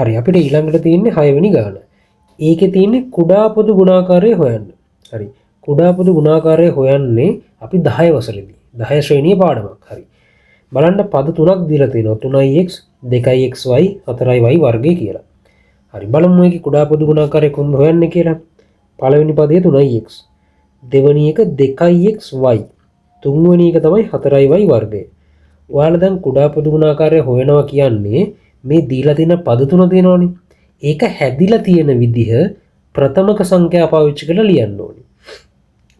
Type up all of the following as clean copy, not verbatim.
හරි, අපිට ඊළඟට තියෙන්නේ 6 වෙනි ගාන. ඒකේ තියෙන්නේ කුඩා පොදු ගුණාකාරය හොයන්න. හරි. කුඩා පොදු ගුණාකාරය හොයන්නේ අපි 10 වසරේදී. 10 ශ්‍රේණියේ පාඩමක්. හරි. බලන්න පද තුනක් දීලා තියෙනවා. 3x, 2xy, 4y වර්ගය කියලා. හරි, බලමු මේකේ කුඩා පොදු ගුණාකාරය කොහොමද හොයන්නේ කියලා. පළවෙනි පදය 3x. දෙවෙනි එක 2xy. තුන්වෙනි එක තමයි 4y වර්ගය. ඔයාලා දැන් කුඩා පොදු ගුණාකාරය හොයනවා කියන්නේ මේ දීලා තියෙන පද තුන තියෙනවනේ. ඒක හැදිලා තියෙන විදිහ ප්‍රථමක සංඛ්‍යා පාවිච්චි කරලා ලියන්න ඕනේ.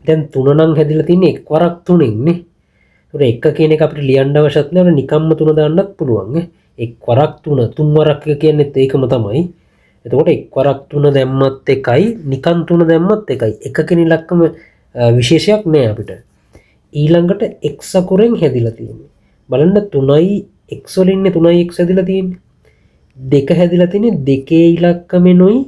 දැන් තුන නම් හැදිලා තියෙන්නේ එක් වරක් තුනෙන් නේ. ඒතකොට එක කියන එක අපිට ලියන්න අවශ්‍යත් නෑ, නිකම්ම තුන දාන්නත් පුළුවන් ඈ. එක් වරක් තුන, තුන් වරක් එක කියන්නේත් ඒකම තමයි. එතකොට එක් වරක් තුන දැම්මත් එකයි, නිකන් තුන දැම්මත් එකයි. එක කියන ඉලක්කම විශේෂයක් නෑ අපිට. ඊළඟට x අකුරෙන් හැදිලා තියෙන්නේ. බලන්න 3යි x වලින්නේ 3යි x හැදිලා තියෙන්නේ. දෙක හැදිලා තියෙන්නේ දෙකේ ඉලක්කමෙනුයි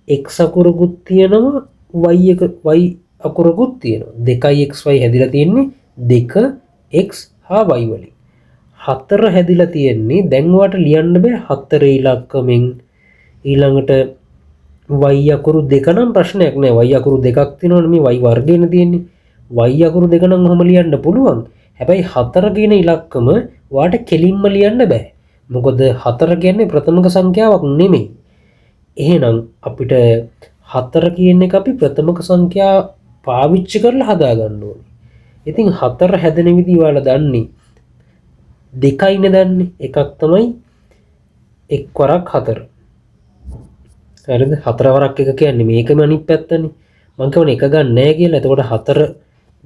x අකුරකුත් තියෙනවා, y එක y අකුරකුත් තියෙනවා. 2යි xy හැදිලා තියෙන්නේ 2 x හා y වලින්. හතර හැදිලා තියෙන්නේ දැන් ඔයාලට ලියන්න බෑ හතරේ ඉලක්කමෙන්. ඊළඟට y අකුරු දෙක නම් ප්‍රශ්නයක් නෑ. y අකුරු දෙකක් තියෙනවනේ, මේ y වර්ගයනේ තියෙන්නේ. y අකුරු දෙක නම් ඔහොම ලියන්න පුළුවන්. හැබැයි හතර කියන ඉලක්කම ඔයාලට කෙලින්ම ලියන්න බෑ. මොකද හතර කියන්නේ ප්‍රථමක සංඛ්‍යාවක් නෙමෙයි. එහෙනම් අපිට හතර කියන එක අපි ප්‍රථමක සංඛ්‍යා පාවිච්චි කරලා හදාගන්න ඕනේ. ඉතින් හතර හැදෙන විදිහ ඔයාලා දන්නේ දෙකයිනේ දන්නේ. එකක් තමයි එක් වරක් හතර. හරිද? හතර වරක් එක කියන්නේ මේකම අනිත් පැත්තනේ. මං කියවනේ එක ගන්න නෑ කියලා. එතකොට හතර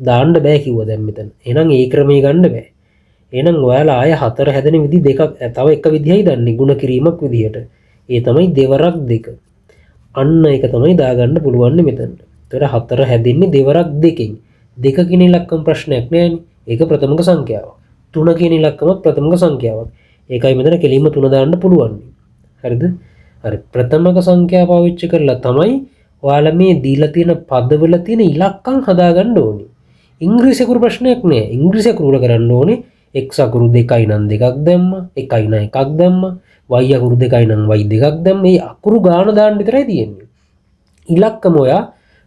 දාන්න බෑ කිව්වා දැන් මෙතන. එහෙනම් ඒ ක්‍රමේ ගන්න බෑ. එහෙනම් ඔයාලා ආය හතර හැදෙන විදි දෙකක් තව එක විදිහයි දන්නේ ගුණ කිරීමක් විදිහට. ඒ තමයි දෙවරක් දෙක. අන්න ඒක තමයි දාගන්න පුළුවන් මෙතනට. එතකොට හතර හැදෙන්නේ දෙවරක් දෙකෙන්. දෙක කියන ඉලක්කම ප්‍රශ්නයක් නෑනේ. ඒක ප්‍රථමක සංඛ්‍යාවක්. තුන කියන ඉලක්කමත් ප්‍රථමක සංඛ්‍යාවක්. ඒකයි මෙතන කෙලින්ම තුන දාන්න පුළුවන්. හරිද? හරි. ප්‍රථමක සංඛ්‍යා පාවිච්චි කරලා තමයි ඔයාලා මේ දීලා තියෙන පදවල තියෙන ඉලක්කම් හදාගන්න ඕනේ. ඉංග්‍රීසි අකුරු ප්‍රශ්නයක් නෑ. ඉංග්‍රීසි අකුරු වල කරන්න ඕනේ x අකුරු දෙකයි නම් දෙකක් දැම්මා, එකයි නම් එකක් දැම්මා, y අකුරු දෙකයි නම් y දෙකක් දැම්මා. මේ අකුරු ගාන දාන්න විතරයි තියෙන්නේ. ඉලක්කම ඔයා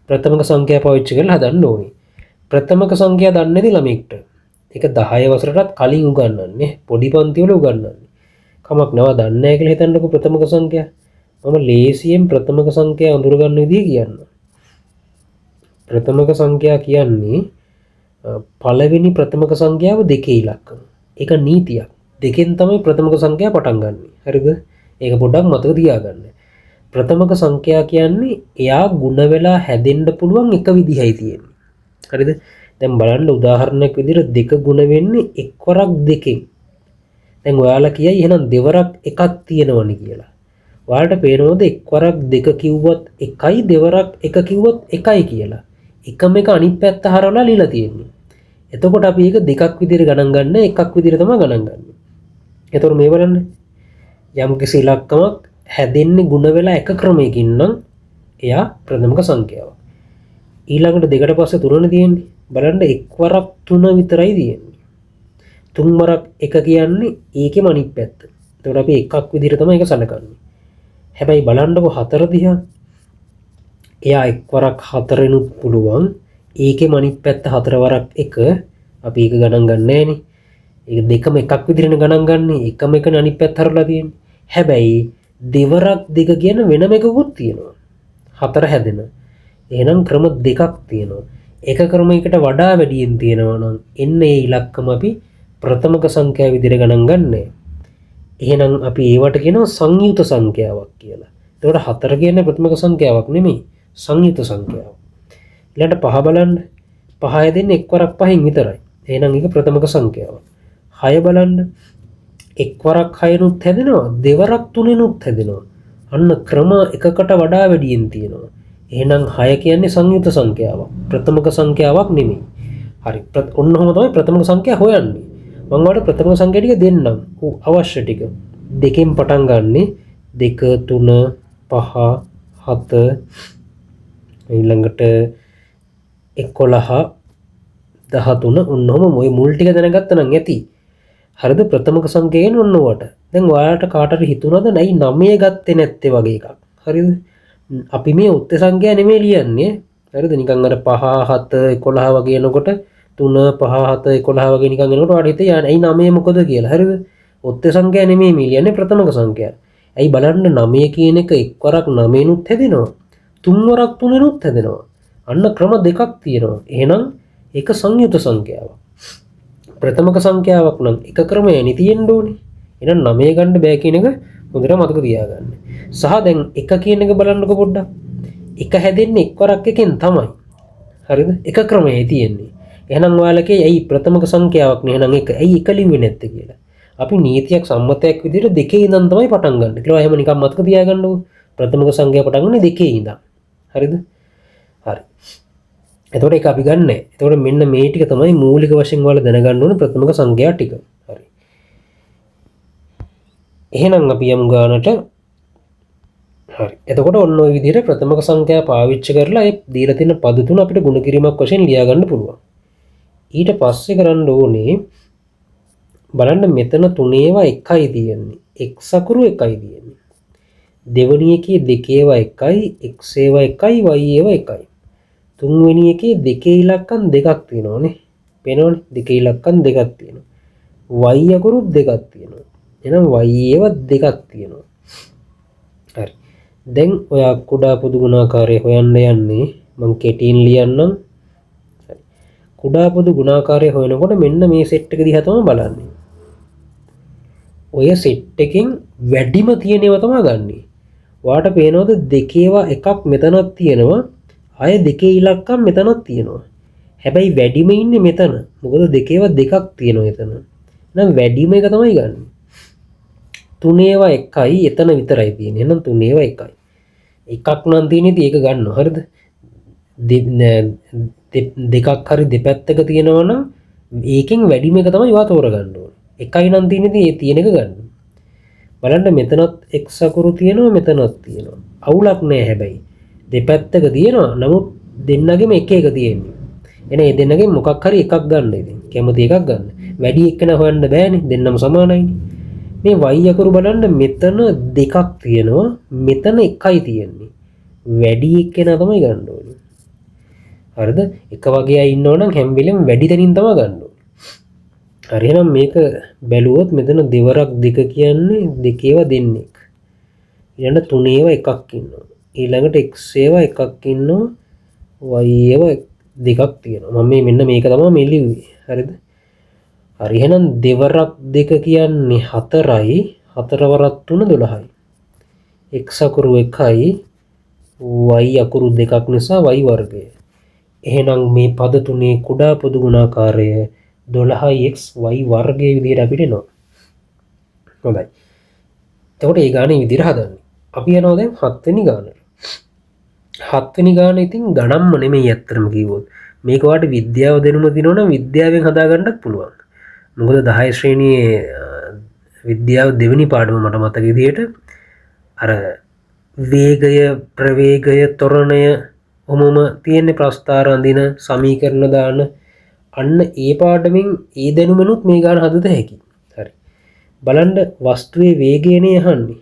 ප්‍රථමක සංඛ්‍යා පාවිච්චි කරලා හදන්න ඕනේ. ප්‍රථමක සංඛ්‍යා දන්නේ නැති ළමෙක්ට ඒක 10 වසරටත් කලින් උගන්වන්නේ, පොඩි පන්ති වල උගන්වන්නේ. කමක් නෑ, ඔයා දන්නේ නැහැ කියලා හිතන්නකෝ ප්‍රථමක සංඛ්‍යා. මම ලේසියෙන් ප්‍රථමක සංඛ්‍යා අඳුර ගන්න විදිය කියන්නම්. ප්‍රථමක සංඛ්‍යා කියන්නේ පළවෙනි ප්‍රථමක සංඛ්‍යාව දෙකේ ඉලක්කම. ඒක නීතියක්. දෙකෙන් තමයි ප්‍රථමක සංඛ්‍යා පටන් ගන්නෙ. හරිද? ඒක පොඩ්ඩක් මතක තියාගන්න. ප්‍රථමක සංඛ්‍යා කියන්නේ එයා ගුණ වෙලා හැදෙන්න පුළුවන් එක විදිහයි තියෙන්නේ. හරිද? දැන් බලන්න උදාහරණයක් විදිහට දෙක ගුණ වෙන්නේ එක් වරක් දෙකෙන්. දැන් ඔයාලා කියයි එහෙනම් දෙවරක් එකක් තියෙනවනේ කියලා. ඔයාලට පේනවද එක් වරක් දෙක කිව්වත් එකයි, දෙවරක් එක කිව්වත් එකයි කියලා. එකම එක අනිත් පැත්ත හරවලා ලියලා තියෙන්නේ. එතකොට අපි ඒක දෙකක් විදිහට ගණන් ගන්න, එකක් විදිහට තමයි ගණන් ගන්න. එතකොට මේ බලන්න, යම්කිසි ඉලක්කමක් හැදෙන්නේ ගුණ වෙලා එක ක්‍රමයකින් නම් එයා ප්‍රථමක සංඛ්‍යාවක්. ඊළඟට දෙකට පස්සේ තුනනේ තියෙන්නේ. බලන්න එක් වරක් තුන විතරයි තියෙන්නේ. තුන් වරක් එක කියන්නේ ඒකෙම අනිත් පැත්ත. එතකොට අපි එකක් විදිහට තමයි ඒක සලකන්නේ. හැබැයි බලන්නකො හතර දිහා. එයා එක් වරක් හතරෙනුත් පුළුවන්. ඒකෙම අනිත් පැත්ත හතර වරක් එක. අපි ඒක ගණන් ගන්න නෑනේ. ඒක දෙකම එකක් විදිහටනේ ගණන් ගන්නෙ. එකම එකනේ අනිත් පැත්ත හරවලා තියෙන්නේ. හැබැයි දෙවරක් දෙක කියන වෙනම එකකුත් තියෙනවා. හතර හැදෙන. එහෙනම් ක්‍රම දෙකක් තියෙනවා. එක ක්‍රමයකට වඩා වැඩියෙන් තියෙනවා නම් එන්න ඒ ඉලක්කම අපි ප්‍රථමක සංඛ්‍යාව විදිහට ගණන් ගන්නෑ. එහෙනම් අපි ඒවට කියනවා සංයුත සංඛ්‍යාවක් කියලා. එතකොට හතර කියන්නේ ප්‍රථමක සංඛ්‍යාවක් නෙමෙයි, සංයුත සංඛ්‍යාවක්. ඊළඟට පහ බලන්න. පහ හැදෙන්නේ එක් වරක් පහෙන් විතරයි. එහෙනම් ඒක ප්‍රථමක සංඛ්‍යාවක්. හය බලන්න. එක් වරක් හයනුත් හැදෙනවා, දෙවරක් තුනෙනුත් හැදෙනවා. අන්න ක්‍රම එකකට වඩා වැඩියෙන් තියෙනවා. එහෙනම් හය කියන්නේ සංයුත සංඛ්‍යාවක්, ප්‍රථමක සංඛ්‍යාවක් නෙමෙයි. හරි. ඔන්න ඔහොම තමයි ප්‍රථමක සංඛ්‍යා හොයන්නේ. මං ඔයාලට ප්‍රථමක සංඛ්‍යා ටික දෙන්නම්. අවශ්‍ය ටික. දෙකෙන් පටන් ගන්නෙ. 2, 3, 5, 7, ඊළඟට 11, 13. ඔන්න ඔහොම ඔය මුල් ටික දැනගත්තා නම් ඇති. හරිද? ප්‍රථමක සංඛ්‍යාවෙන් ඔන්න ඔයාට. දැන් ඔයාලට කාට හරි හිතුණාද නයි 9 ගත්තේ නැත්තේ වගේ එකක්. හරිද? අපි මේ ඔත්තේ සංඛ්‍යා නෙමෙයි ලියන්නේ. හරිද? නිකන් අර 5 7 11 වගේ එනකොට 3 5 7 11 වගේ නිකන් එනකොට ඔයාලට හිතේ යා ඇයි 9 මොකද කියලා. හරිද? ඔත්තේ සංඛ්‍යා නෙමෙයි මේ ලියන්නේ ප්‍රථමක සංඛ්‍යා. ඇයි බලන්න 9 කියන එක එක්වරක් 9නුත් හැදෙනවා. තුන් වරක් 3නුත් හැදෙනවා. අන්න ක්‍රම දෙකක් තියෙනවා. එහෙනම් ඒක සංයුත සංඛ්‍යාවක්. ප්‍රථමක සංඛ්‍යාවක් නම් එක ක්‍රමයනේ තියෙන්න ඕනේ. එහෙනම් 9 ගන්න බෑ කියන එක හොඳට මතක තියාගන්න. සහ දැන් එක කියන එක බලන්නකෝ පොඩ්ඩක්. එක හැදෙන්නේ එක්වරක් එකෙන් තමයි. හරිද? එක ක්‍රමයයි තියෙන්නේ. එහෙනම් ඔයාලගේ ඇයි ප්‍රථමක සංඛ්‍යාවක් නේ එහෙනම් එක ඇයි එක ලිව්වේ නැත්තේ කියලා. අපි නීතියක් සම්මතයක් විදිහට දෙකේ ඉඳන් තමයි පටන් ගන්න. කියලා එහෙම නිකන් මතක තියාගන්නකෝ. ප්‍රථමක සංඛ්‍යාව පටන් ගන්නේ දෙකේ ඉඳන්. හරිද? හරි. එතකොට ඒක අපි ගන්නෑ. එතකොට මෙන්න මේ ටික තමයි මූලික වශයෙන් ඔයාලා දැනගන්න ඕනේ ප්‍රථමක සංඛ්‍යා ටික. හරි. එහෙනම් අපි යමු ගානට. හරි. එතකොට ඔන්න ඔය විදිහට ප්‍රථමක සංඛ්‍යා පාවිච්චි කරලා ඒ දීලා තියෙන පද තුන අපිට ගුණ කිරීමක් වශයෙන් ලියා ගන්න පුළුවන්. ඊට පස්සේ කරන්න ඕනේ බලන්න මෙතන තුනේවා එකයි තියෙන්නේ. x අකුරු එකයි තියෙන්නේ. දෙවෙනි එකේ දෙකේවා එකයි, x ඒවා එකයි, y ඒවා එකයි. තුන්වෙනි එකේ දෙකේ ඉලක්කම් දෙකක් තියෙනවානේ. පේනවනේ දෙකේ ඉලක්කම් දෙකක් තියෙනවා. y අකුරුත් දෙකක් තියෙනවා. එහෙනම් y ඒවා දෙකක් තියෙනවා. හරි. දැන් ඔයා කුඩා පොදු ගුණාකාරය හොයන්න යන්නේ මං කෙටියෙන් ලියන්නම්. හරි. කුඩා පොදු ගුණාකාරය හොයනකොට මෙන්න මේ සෙට් එක දිහා තමයි බලන්නේ. ඔය සෙට් එකෙන් වැඩිම තියෙන ඒවා තමයි ගන්නෙ. ඔයාට පේනවද දෙකේවා එකක් මෙතනක් තියෙනවා. ආය දෙකේ ඉලක්කම් මෙතනක් තියෙනවා. හැබැයි වැඩිම ඉන්නේ මෙතන. මොකද දෙකේවා දෙකක් තියෙනවා එතන. එහෙනම් වැඩිම එක තමයි ගන්නෙ. තුනේවා එකයි එතන විතරයි තියෙන්නේ. එහෙනම් තුනේවා එකයි. එකක් නම් තියෙන ඉතින් ඒක ගන්නවා. හරිද? දෙකක් හරි දෙපැත්තක තියෙනවා නම් ඒකෙන් වැඩිම එක තමයි ඔයා තෝරගන්න ඕනේ. එකයි නම් තියෙන ඉතින් ඒ තියෙන එක ගන්න. බලන්න මෙතනත් x අකුරු තියෙනවා මෙතනත් තියෙනවා. අවුලක් නෑ හැබැයි. දෙපැත්තක තියෙනවා. නමුත් දෙන්නගෙම එක එක තියෙන්නේ. එන ඒ දෙන්නගෙන් මොකක් හරි එකක් ගන්න ඉතින්. කැමති එකක් ගන්න. වැඩි එක්කන හොයන්න බෑනේ. දෙන්නම සමානයිනේ. මේ y අකුරු බලන්න මෙතන දෙකක් තියෙනවා. මෙතන එකයි තියෙන්නේ. වැඩි එක්කෙනා තමයි ගන්න ඕනේ. හරිද? එක වගේ අය ඉන්නවා නම් හැම වෙලෙම වැඩි තැනින් තමයි ගන්න ඕනේ. හරි එහෙනම් මේක බැලුවොත් මෙතන දෙවරක් දෙක කියන්නේ දෙකේවා දෙන්නෙක්. ඊළඟ තුනේවා එකක් ඉන්නවා. ඊළඟට x ඒවා එකක් ඉන්නවා. y ඒවා දෙකක් තියෙනවා. මම මේ මෙන්න මේක තමයි මේ ලිව්වේ. හරිද? හරි එහෙනම් දෙවරක් දෙක කියන්නේ 4යි. 4 වරක් 3 12යි. x අකුරු 1යි y අකුරු දෙකක් නිසා y වර්ගය. එහෙනම් මේ පද තුනේ කුඩා පොදු ගුණාකාරය 12 x y වර්ගය විදිහට අපිට එනවා. හොඳයි. එතකොට ඒ ගානේ විදිහට හදන්නේ. අපි යනවා දැන් 7 වෙනි ගානට. 7 වෙනි ගාන ඉතින් ගණන්ම නෙමෙයි ඇත්තටම කිව්වොත්. මේක ඔයාලට විද්‍යාව දැනුම දිනනවා නම් විද්‍යාවෙන් හදාගන්නත් පුළුවන්. මොකද 10 ශ්‍රේණියේ විද්‍යාව දෙවෙනි පාඩම මට මතක විදිහට අර වේගය, ප්‍රවේගය, ත්වරණය ඔහොමම තියෙන ප්‍රස්ථාර අඳින සමීකරණ දාන අන්න ඒ පාඩමෙන් ඒ දැනුමනුත් මේ ගාන හදත හැකි. හරි. බලන්න වස්තුවේ වේගයනේ අහන්නේ.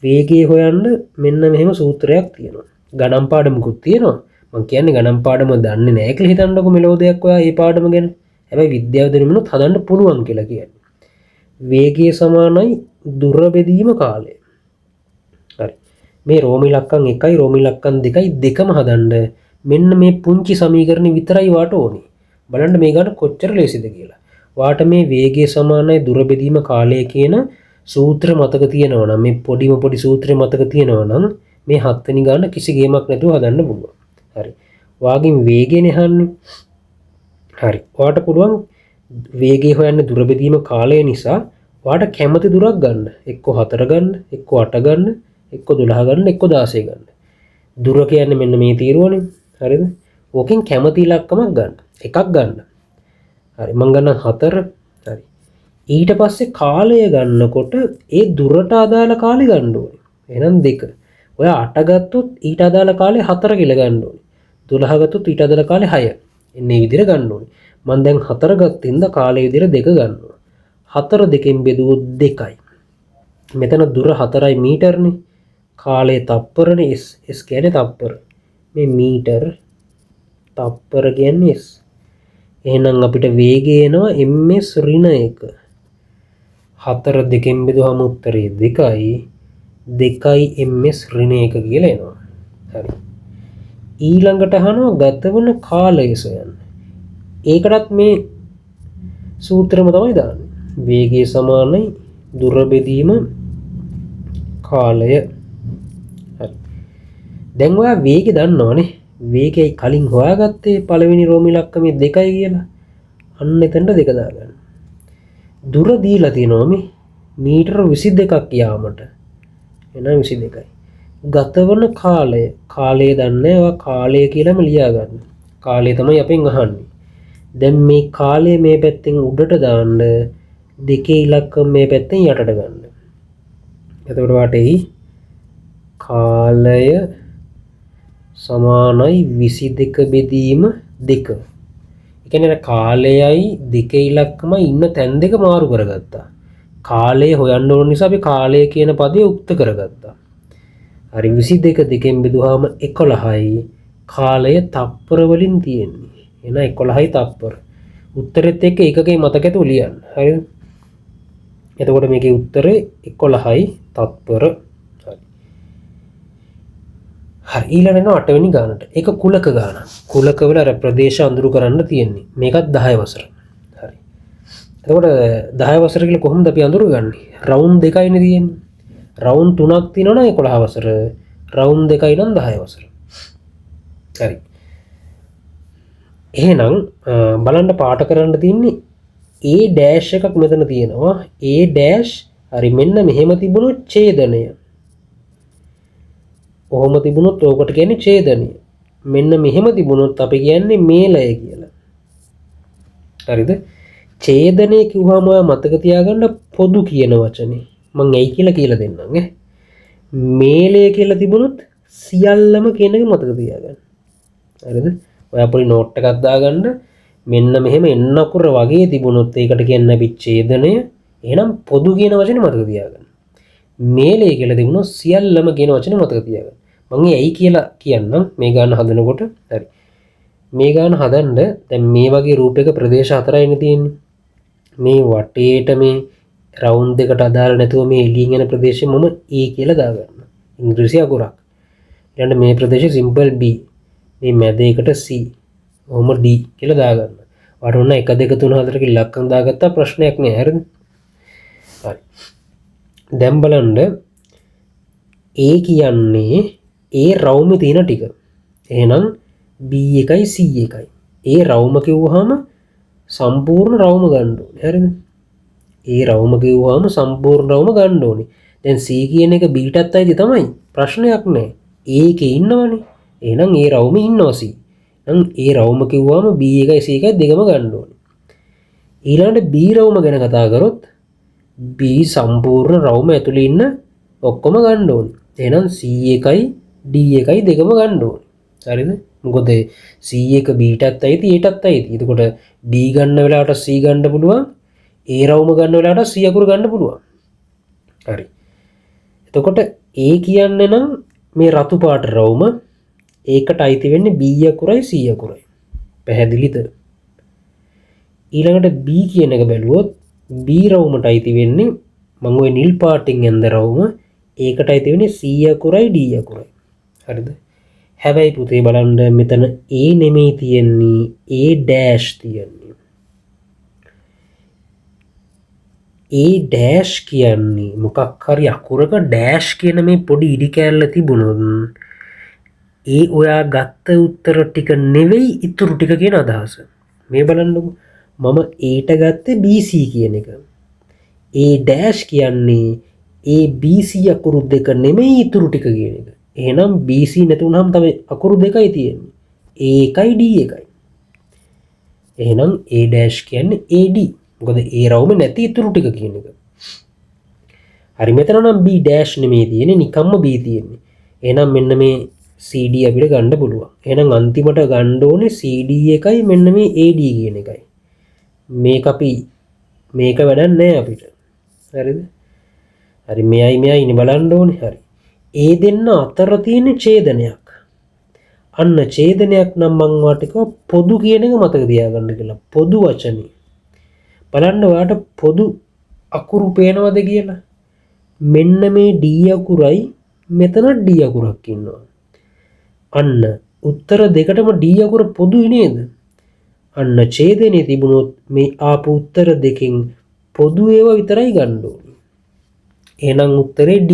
වේගය හොයන්න මෙන්න මෙහෙම සූත්‍රයක් තියෙනවා. ගණන් පාඩමකුත් තියෙනවා. මං කියන්නේ ගණන් පාඩම දන්නේ නැහැ කියලා හිතන්නකෝ මෙලෝ දෙයක් ඔයා ඒ පාඩම ගැන. හැබැයි විද්‍යාව දැනුමනුත් හදන්න පුළුවන් කියලා කියන්නේ. වේගය සමානයි දුර බෙදීම කාලය. හරි. මේ රෝම ඉලක්කම් 1යි රෝම ඉලක්කම් 2යි දෙකම හදන්න මෙන්න මේ පුංචි සමීකරණ විතරයි වාට ඕනේ. බලන්න මේ ගාන කොච්චර ලේසිද කියලා. වාට මේ වේගය සමානයි දුර බෙදීම කාලය කියන සූත්‍ර මතක තියෙනවා නම් මේ පොඩිම පොඩි සූත්‍රය මතක තියෙනවා නම් මේ හත්වෙනි ගාන කිසි ගේමක් නැතුව හදන්න පුළුවන්. හරි. වාගෙන් වේගයනේ අහන්නේ. හරි. ඔයාට පුළුවන් වේගය හොයන්න දුර බෙදීම කාලය නිසා ඔයාට කැමති දුරක් ගන්න. එක්ක 4 ගන්න, එක්ක 8 ගන්න, එක්ක 12 ගන්න, එක්ක 16 ගන්න. දුර කියන්නේ මෙන්න මේ තීරුවනේ. හරිද? ඕකෙන් කැමති ඉලක්කමක් ගන්න. එකක් ගන්න. හරි. මං ගන්න 4. හරි. ඊට පස්සේ කාලය ගන්නකොට ඒ දුරට අදාළ කාලය ගන්න ඕනේ. එහෙනම් 2. ඔයා 8 ගත්තොත් ඊට අදාළ කාලය 4 කියලා ගන්න ඕනේ. 12 ගත්තොත් ඊට අදාළ කාලය 6. එන්නේ මේ විදිහට ගන්න ඕනේ. මං දැන් 4 ගත්ත හින්දා කාලය විදිහට 2 ගන්නවා. 4 දෙකෙන් බෙදුවොත් 2යි. මෙතන දුර 4යි මීටර්නේ. කාලය තප්පරනේ. S S කියන්නේ තප්පර. මේ මීටර් තප්පර කියන්නේ S. එහෙනම් අපිට වේගය එනවා ms ඍණ 1. 4 දෙකෙන් බෙදුවම උත්තරේ 2යි. 2යි ms ඍණ 1 කියලා එනවා. හරි. ඊළඟට අහනවා ගතවන කාලය සොයන්න. ඒකටත් මේ සූත්‍රම තමයි දාන්නේ. වේගය සමානයි දුර බෙදීම කාලය. හරි. දැන් ඔයා වේගය දන්නවනේ. වේගයයි කලින් හොයාගත්තේ පළවෙනි රෝම ඉලක්කමේ 2යි කියලා. අන්න එතනට 2 දාගන්න. දුර දීලා තියෙනවා මේ මීටර 22ක් යාමට. එහෙනම් 22යි. ගතවන කාලය, කාලය දන්නේ ඔයා කාලය කියලාම ලියා ගන්න. කාලය තමයි අපෙන් අහන්නේ. දැන් මේ කාලය මේ පැත්තෙන් උඩට දාන්න, දෙකේ ඉලක්කම මේ පැත්තෙන් යටට ගන්න. එතකොට වාට එයි කාලය සමානයි 22 බෙදීම 2. ඒ කියන්නේ අර කාලයයි දෙකේ ඉලක්කමයි ඉන්න තැන් දෙක මාරු කරගත්තා. කාලය හොයන්න ඕන නිසා අපි කාලය කියන පදේ උක්ත කරගත්තා. හරි, 22 දෙකෙන් බෙදුවාම 11යි. කාලය තප්පර වලින් තියෙන්නේ. එහෙනම් 11යි තප්පර. උත්තරෙත් එක්ක ඒකකේ මතක ඇතුව ලියන්න. හරිද? එතකොට මේකේ උත්තරේ 11යි තත්පර. හරි. හරි, ඊළඟට එනවා 8වෙනි ගානට. ඒක කුලක ගානක්. කුලක වල අර ප්‍රදේශ අඳුරු කරන්න තියෙන්නේ. මේකත් 10 වසර. හරි. එතකොට 10 වසර කියලා කොහොමද අපි අඳුරගන්නේ? රවුම් දෙකයිනේ තියෙන්නේ. රවුම් තුනක් තියෙනවා නම් 11 වසර. රවුම් දෙකයි නම් 10 වසර. හරි. එහෙනම් බලන්න පාට කරන්න තියෙන්නේ A dash එකක් මෙතන තියෙනවා. A dash හරි, මෙන්න මෙහෙම තිබුණොත් ඡේදනය. ඔහොම තිබුණොත් ඕකට කියන්නේ ඡේදනය. මෙන්න මෙහෙම තිබුණොත් අපි කියන්නේ මේලය කියලා. හරිද? ඡේදනය කිව්වම ඔයා මතක තියාගන්න පොදු කියන වචනේ. මං ඇයි කියලා කියලා දෙන්නම් ඈ. මේලය කියලා තිබුණොත් සියල්ලම කියන එක මතක තියාගන්න. හරිද? ඔයා පොඩි නෝට් එකක් දාගන්න. මෙන්න මෙහෙම එන්න අකුර වගේ තිබුණොත් ඒකට කියන්නේ අපි ඡේදනය. එහෙනම් පොදු කියන වචනේ මතක තියාගන්න. මේලය කියලා තිබුණොත් සියල්ලම කියන වචනේ මතක තියාගන්න. මං ඒ ඇයි කියලා කියන්නම් මේ ගාන හදනකොට. හරි. මේ ගාන හදන්න දැන් මේ වගේ රූපයක ප්‍රදේශ හතරයිනේ තියෙන්නේ. මේ වටේට මේ රවුන්ඩ් දෙකට අදාළ නැතුව මේ එළියෙන් යන ප්‍රදේශය මම A කියලා දාගන්නවා. ඉංග්‍රීසි අකුරක්. ඊළඟට මේ ප්‍රදේශය සිම්පල් B. මේ මැද එකට C. ඔහොම D කියලා දාගන්න. ඔයාලට ඕන 1 2 3 4 කියලා ඉලක්කම් දාගත්තා ප්‍රශ්නයක් නෑ. හරිද? හරි. දැන් බලන්න A කියන්නේ ඒ රවුමේ තියෙන ටික. එහෙනම් B එකයි C එකයි. ඒ රවුම කිව්වහම සම්පූර්ණ රවුම ගන්න ඕනේ. හරිද? ඒ රවුම කිව්වහම සම්පූර්ණ රවුම ගන්න ඕනේ. දැන් C කියන එක B ටත් අයිති තමයි. ප්‍රශ්නයක් නෑ. A එකේ ඉන්නවනේ. එහෙනම් ඒ රවුමේ ඉන්නවා C. එහෙනම් ඒ රවුම කිව්වම B එකයි C එකයි දෙකම ගන්න ඕනේ. ඊළඟට B රවුම ගැන කතා කරොත් B සම්පූර්ණ රවුම ඇතුලේ ඉන්න ඔක්කොම ගන්න ඕනේ. එහෙනම් C එකයි D එකයි දෙකම ගන්න ඕනේ. හරිද? මොකද C එක B ටත් අයිති A ටත් අයිති. එතකොට B ගන්න වෙලාවට C ගන්න පුළුවන්. A රවුම ගන්න වෙලාවට C අකුර ගන්න පුළුවන්. හරි. එතකොට A කියන්නේ නම් මේ රතු පාට රවුම ඒකට අයිති වෙන්නේ B අකුරයි C අකුරයි. පැහැදිලිද? ඊළඟට B කියන එක බැලුවොත් B රවුමට අයිති වෙන්නේ මං ඔය නිල් පාටින් ඇඳ රවුම ඒකට අයිති වෙන්නේ C අකුරයි D අකුරයි. හරිද? හැබැයි පුතේ බලන්න මෙතන A නෙමෙයි තියෙන්නේ A dash තියෙන්නේ. A dash කියන්නේ මොකක් හරි අකුරක ඩෑෂ් කියන මේ පොඩි ඉඩි කෑල්ල තිබුණොත් ඒ ඔයා ගත්ත උත්තර ටික නෙවෙයි ඉතුරු ටික කියන අදහස. මේ බලන්නකෝ මම A ට ගත්තේ BC කියන එක. A dash කියන්නේ ඒ BC අකුරු දෙක නෙමෙයි ඉතුරු ටික කියන එක. එහෙනම් BC නැති වුනහම තව අකුරු දෙකයි තියෙන්නේ. A එකයි D එකයි. එහෙනම් A dash කියන්නේ AD. මොකද A රවුම නැති ඉතුරු ටික කියන එක. හරි, මෙතන නම් B dash නෙමෙයි තියෙන්නේ, නිකම්ම B තියෙන්නේ. එහෙනම් මෙන්න මේ CD අපිට ගන්න පුළුවන්. එහෙනම් අන්තිමට ගන්න ඕනේ CD එකයි මෙන්න මේ AD කියන එකයි. මේක අපි මේක වැඩක් නෑ අපිට. හරිද? හරි, මෙයයි මෙයයි ඉන්නේ බලන්න ඕනේ. හරි. ඒ දෙන්න අතර තියෙන ඡේදනයක්. අන්න ඡේදනයක් නම් මං ඔයාට කිව්වා පොදු කියන එක මතක තියාගන්න කියලා. පොදු වචනේ. බලන්න ඔයාට පොදු අකුරු පේනවද කියලා. මෙන්න මේ D අකුරයි මෙතන D අකුරක් ඉන්නවා. අන්න උත්තර දෙකටම D අකුර පොදුයි නේද? අන්න ඡේදනයේ තිබුණොත් මේ ආපු උත්තර දෙකෙන් පොදු ඒවා විතරයි ගන්න ඕනේ. එහෙනම් උත්තරේ D.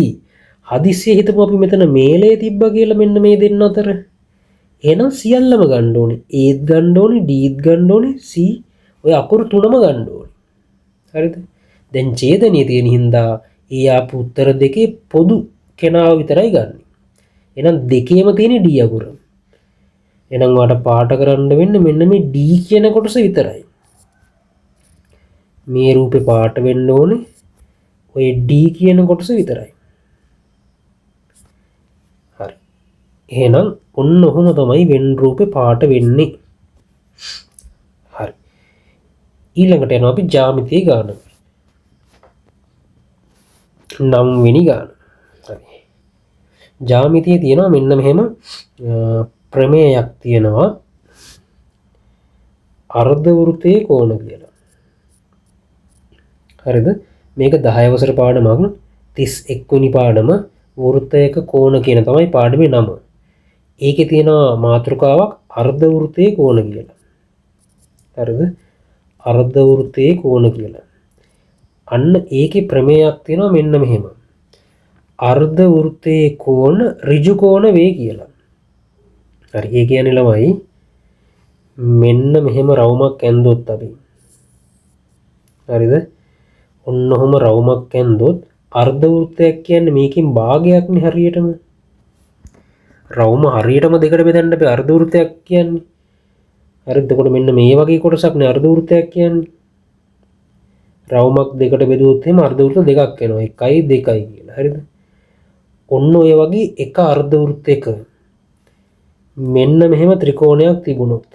හදිස්සිය හිතමු අපි මෙතන මේලේ තිබ්බා කියලා මෙන්න මේ දෙන්න අතර. එහෙනම් සියල්ලම ගන්න ඕනේ. Aත් ගන්න ඕනේ, Dත් ගන්න ඕනේ, C ඔය අකුරු තුනම ගන්න ඕනේ. හරිද? දැන් ඡේදනයේ තියෙන හින්දා ඒ ආපු උත්තර දෙකේ පොදු කෙනාව විතරයි ගන්න. එහෙනම් දෙකේම තියෙන D අකුර. එහෙනම් ඔයාලට පාට කරන්න වෙන්නේ මෙන්න මේ D කියන කොටස විතරයි. මේ රූපේ පාට වෙන්න ඕනේ ඔය D කියන කොටස විතරයි. හරි. එහෙනම් ඔන්න ඔහොම තමයි වෙන් රූපේ පාට වෙන්නේ. හරි. ඊළඟට යනවා අපි ජ්‍යාමිතියේ ගාන. 9 වෙනි ගාන. හරි. ජ්‍යාමිතියේ තියෙනවා මෙන්න මෙහෙම ප්‍රමේයක් තියෙනවා අර්ධ වෘත්තයේ කෝණ කියලා. හරිද? මේක 10 වසර පාඩමක් 31 වෙනි පාඩම වෘත්තයක කෝණ කියන තමයි පාඩමේ නම. ඒකේ තියෙනවා මාතෘකාවක් අර්ධ වෘත්තයේ කෝණ කියලා. හරිද? අර්ධ වෘත්තයේ කෝණ කියලා. අන්න ඒකේ ප්‍රමේයක් තියෙනවා මෙන්න මෙහෙම. අර්ධ වෘත්තයේ කෝණ ඍජු කෝණ වේ කියලා. හරි, ඒ කියන්නේ ළමයි මෙන්න මෙහෙම රවුමක් ඇන්දොත් අපි, හරිද? ඔන්න ඔහොම රවුමක් ඇන්දොත් අර්ධ වෘත්තයක් කියන්නේ මේකෙන් භාගයක්නේ හරියටම. රවුම හරියටම දෙකට බෙදන්න බෑ අර්ධ වෘත්තයක් කියන්නේ. හරිද? එතකොට මෙන්න මේ වගේ කොටසක් නේ අර්ධ වෘත්තයක් කියන්නේ. රවුමක් දෙකට බෙදුවොත් එහෙම අර්ධ වෘත්ත දෙකක් එනවා, 1යි 2යි කියලා. හරිද? ඔන්න ඔය වගේ එක අර්ධ වෘත්තයක මෙන්න මෙහෙම ත්‍රිකෝණයක් තිබුණොත්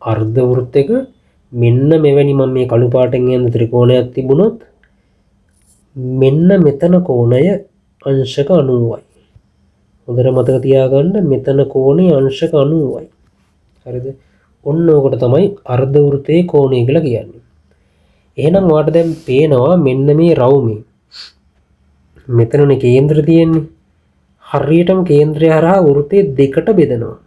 අර්ධ වෘත්තයක මෙන්න මෙවැනි මම මේ කළු පාටෙන් යන ත්‍රිකෝණයක් තිබුණොත් මෙන්න මෙතන කෝණය අංශක 90යි. හොඳට මතක තියාගන්න මෙතන කෝණය අංශක 90යි. හරිද? ඔන්න ඕකට තමයි අර්ධ වෘත්තයේ කෝණය කියලා කියන්නේ. එහෙනම් ඔයාලට දැන් පේනවා මෙන්න මේ රවුමේ මෙතනනේ කේන්ද්‍ර තියෙන්නේ. හරියටම කේන්ද්‍රය හරහා වෘත්තය දෙකට බෙදෙනවා.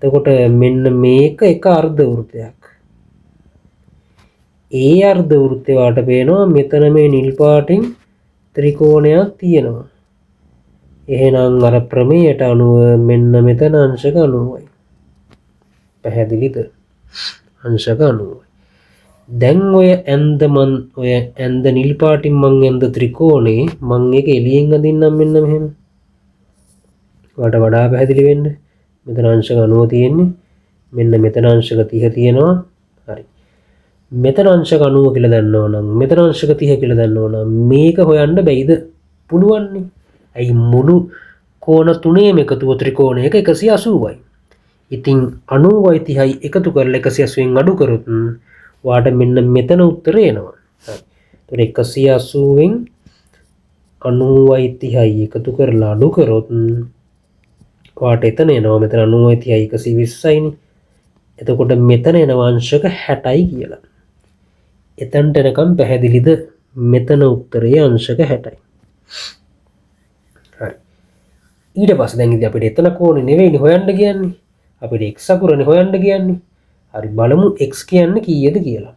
එතකොට මෙන්න මේක එක අර්ධ වෘත්තයක්. ඒ අර්ධ වෘත්තය වාට පේනවා මෙතන මේ නිල් පාටින් ත්‍රිකෝණයක් තියෙනවා. එහෙනම් අර ප්‍රමේයට අනුව මෙන්න මෙතන අංශක 90යි. පැහැදිලිද? අංශක 90යි. දැන් ඔය ඇන්ද මං ඔය ඇන්ද නිල් පාටින් මං ඇන්ද ත්‍රිකෝණේ මං ඒක එළියෙන් අඳින්නම් මෙන්න මෙහෙම. ඔයාලට වඩා පැහැදිලි වෙන්න. මෙතන අංශක 90 තියෙන්නේ. මෙන්න මෙතන අංශක 30 තියෙනවා. හරි. මෙතන අංශක 90 කියලා දන්නවා නම් මෙතන අංශක 30 කියලා දන්නවා නම් මේක හොයන්න බැයිද? පුළුවන්නේ. ඇයි මුළු කෝණ තුනේම එකතුව ත්‍රිකෝණයක 180යි. ඉතින් 90යි 30යි එකතු කරලා 180න් අඩු කරොත් ඔයාට මෙන්න මෙතන උත්තරේ එනවා. හරි. එතකොට 180න් 90යි 30යි එකතු කරලා අඩු කරොත් ඔයාට එතන එනවා මෙතන 90යි 30යි 120යිනේ. එතකොට මෙතන එනවා අංශක 60යි කියලා. එතනට එනකම් පැහැදිලිද? මෙතන උත්තරේ අංශක 60යි. හරි. ඊට පස්සේ දැන් ඉතින් අපිට එතන කෝණේ නෙවෙයිනේ හොයන්න කියන්නේ. අපිට x අකුරනේ හොයන්න කියන්නේ. හරි, බලමු x කියන්නේ කීයද කියලා.